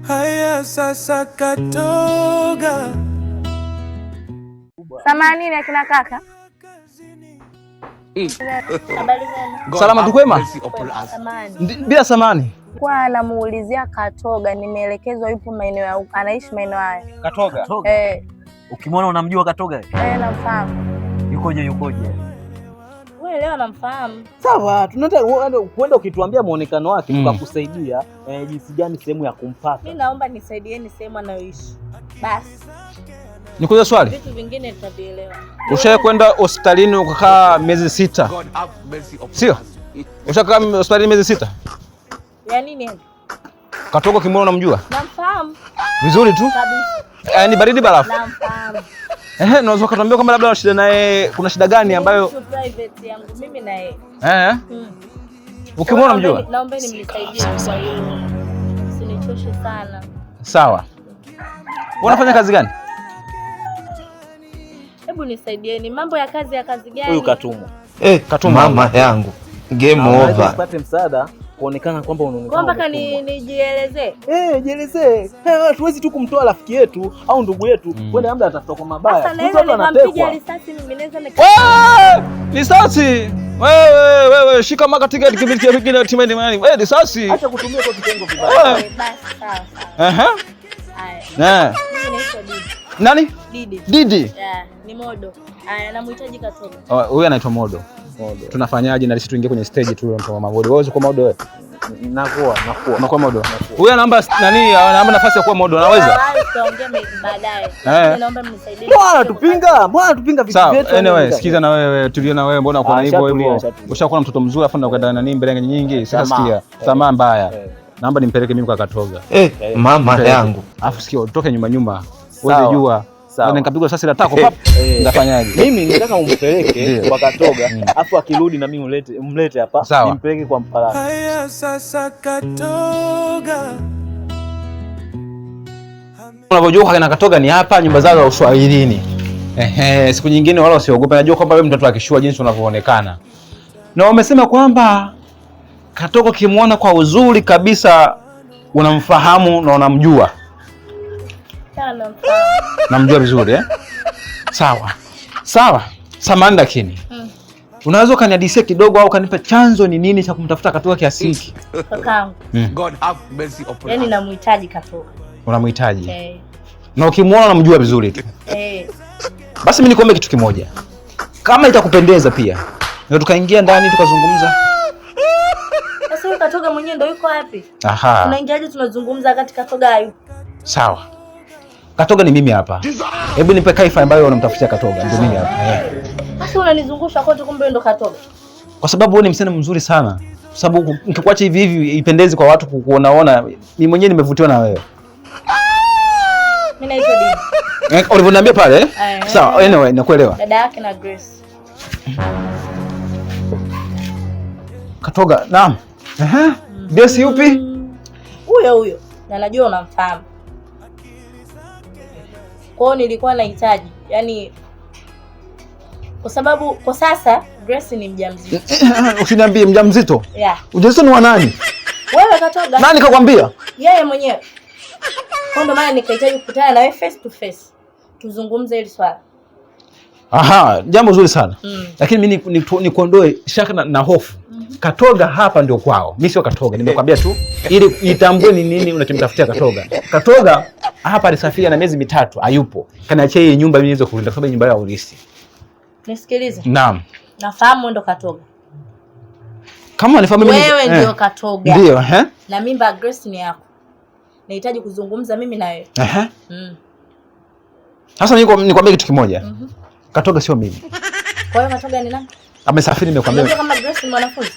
Haya sasa Katoga. Samanini akina kaka. Salama tu kwema? Bila samani. Kwa namuulizia Katoga, nimeelekezwa yupo maeneo ya anaishi maeneo haya. Katoga. Eh. Ukimwona unamjua Katoga? Eh, namfahamu. Yukoje yukoje? Wewe leo namfahamu. Sawa, tunataka kwenda ukituambia muonekano wake tukakusaidia jinsi gani sehemu ya kumpata. Mimi naomba nisaidieni sehemu anayoishi. Basi. Nikuulize swali. Vitu vingine nitavielewa. Ushawahi kwenda hospitalini ukakaa miezi 6? Sio? Ushakaa hospitalini miezi 6? Ya nini? Katoga kimwona unamjua? Namfahamu. Vizuri tu? Kabisa. Ni baridi barafu. Namfahamu. Unaweza kutuambia kwamba labda shida naye kuna shida gani ambayo private yangu mimi na yeye. Ukimwona unamjua? Naomba nimsaidie kwa hiyo. Usinichoshe sana. Sawa. Unafanya kazi gani? Hebu nisaidieni mambo ya kazi gani? Huyu katumwa. Katumwa. Mama yangu. Game over. Usipate msaada kuonekana kwamba unaonekana. Kwa mpaka nijielezee. Jielezee. Hatuwezi tu kumtoa rafiki yetu au ndugu yetu kwenda labda atafuta kwa mabaya. Sasa naweza nikampiga risasi mimi, naweza Risasi. Wewe wewe shika maka tiketi kibiti kingine timeni mani. Wewe risasi. Acha kutumia kwa kitengo vibaya. Basi sawa sawa. Haya. Mimi naitwa Didi. Nani? Didi. Didi. Yeah, ni Modo. Haya, namhitaji Katoga. Huyu anaitwa Modo. Modo. Tunafanyaje na sisi tuingie kwenye stage tu mtu Modo. Wewe uko Modo wewe? Nakuwa. Unakuwa Modo. Huyu anaomba nani? Anaomba nafasi ya kuwa Modo. Anaweza? Tutaongea baadaye. Naomba mnisaidie. Bwana tupinga vitu vyetu. Anyway, sikiza na wewe, tulia na wewe, mbona uko hivyo hivyo? Ushakuwa mtoto mzuri afu unakwenda nani mbele nyingi. Sasa sikia, tamaa mbaya. Naomba nimpeleke mimi kwa Katoga. Mama yangu. Afu sikia, utoke nyuma nyuma. Wewe jua. Na nikapigwa sasa la tako pap. Nitafanyaje? Mimi nataka umpeleke kwa Katoga, afu akirudi na mimi mlete hapa, nimpeleke kwa Mpalani. Haya sasa Katoga. Unavyojua kwa Katoga ni hapa nyumba zao za Uswahilini. Siku nyingine wala usiogope. Najua kwamba wewe mtoto akishua jinsi unavyoonekana. Na umesema kwamba Katoga kimuona kwa uzuri kabisa unamfahamu na unamjua. Namjua vizuri eh? Sawa. Sawa. Samahani lakini. Unaweza ukanihadisia kidogo au ukanipa chanzo ni nini cha kumtafuta Katoga kiasi hiki? Kakaangu. God have mercy upon us. Yaani namhitaji Katoga. Unamhitaji? Na ukimuona unamjua vizuri tu. Basi mimi nikuombe kitu kimoja. Kama itakupendeza pia, ndio tukaingia ndani tukazungumza. Sasa huyu Katoga mwenyewe ndio yuko wapi? Aha. Tunaingiaje tunazungumza wakati Katoga hayupo? Sawa. Katoga ni mimi hapa. Hebu nipe kaifa ambayo unamtafutia Katoga. Ndio mimi hapa. Sasa unanizungusha kote kumbe ndo Katoga. Kwa sababu wewe ni msichana mzuri sana. Kwa sababu nikikuacha hivi hivi ipendezi kwa watu kukuonaona. Mimi mwenyewe nimevutiwa na wewe. Mimi naitwa Didi. Ulivyoniambia pale? Sawa, anyway nakuelewa. Dada yake na Grace. Katoga, naam. Grace yupi? Huyo huyo. Na najua unamfahamu. Kwa hiyo nilikuwa nahitaji, yani kwa sababu kwa sasa Grace ni mjamzito. Usiniambie mjamzito? Yeah. Ujauzito ni wa nani? Wewe Katoga. Nani kakwambia? Yeye mwenyewe. Kwa ndio maana nikahitaji kukutana na wewe face to face. Tuzungumze hili swala. Aha, jambo zuri sana. Lakini mimi nikuondoe shaka na hofu. Katoga hapa ndio kwao. Mimi sio Katoga, nimekwambia tu ili nitambue ni nini unachomtafutia Katoga. Katoga hapa alisafiri na miezi 3 hayupo. Kaniachia hii nyumba mimi niweze kulinda kwa sababu nyumba yao ulisi. Nisikilize. Naam. Nafahamu ndo Katoga. Kama unifahamu mimi wewe ndio Katoga. Ndio, Na mimba Grace ni yako. Nahitaji kuzungumza mimi na wewe. Sasa nikwambie kitu kimoja. Katoga sio mimi. Kwa hiyo Katoga ni nani? Amesafiri nimekwambia. Unajua kama Grace ni mwanafunzi?